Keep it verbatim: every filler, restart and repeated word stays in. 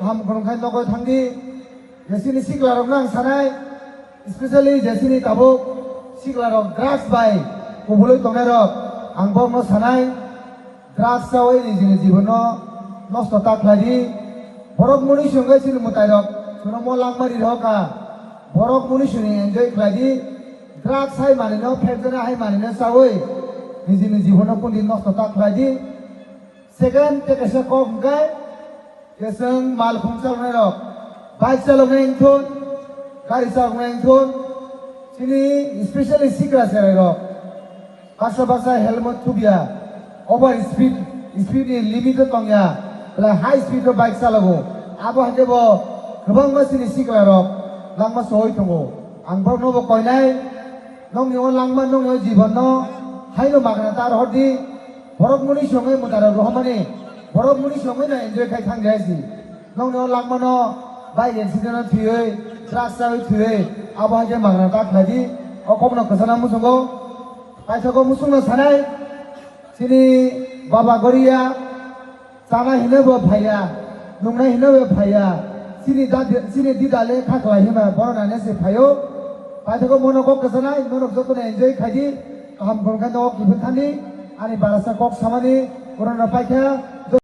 Ham khorang khai nogo thangdi. Jesini sikla rok nang sanai, especially jesini tabuk sikla rok drugs bai kubului tongnai rok, ang bokno sanai, drugs chawi nijini jibono nosto ta khlai di. Borok muni songwi chini mwtai rok, sono mo langmani rok ka, borok muni songwi enjoy khlai di. Drugs hai manino, phekjana hai manino chawi nijini jibono kundi nosto ta khlai di. Second, tei kaisa kok hwnkhe, keseng mal khum chaloknai rok, bike chaloknai wngthun, gari chaloknai wngthun, chini specially sikra cherai rok, baksa baksa helmet thubya, over speed, speed ni limit o tongya, belai high speed o bike chalogo, abo hwnkhe bo kwbangma chini sikra rok langma sohoi tongo. Ang borokno bo koinai, nokni o langma, nokni o jibon no haino magna ta rohor di. Borok muni songwi mwtai rok rohormani, borok muni songwi no enjoy khai thang jai si. Nokni o langmano bike accident o thwiwi, truck chawi thwiwi, abo hai khe magna ta khlai di. O kokno kwchana muchungo, paithago muchungno sanai, chini baba goria, chana hino bo phaiya, nungnai hino bo phaiya, chini dadi, chini dida le kha khlai hima bono nane se phaio. Paithago mono kok kwchanai, norok jotono enjoy khai di, kaham khorang khe nogo kiphil thani, ani barasa kok samani, borokno paikha.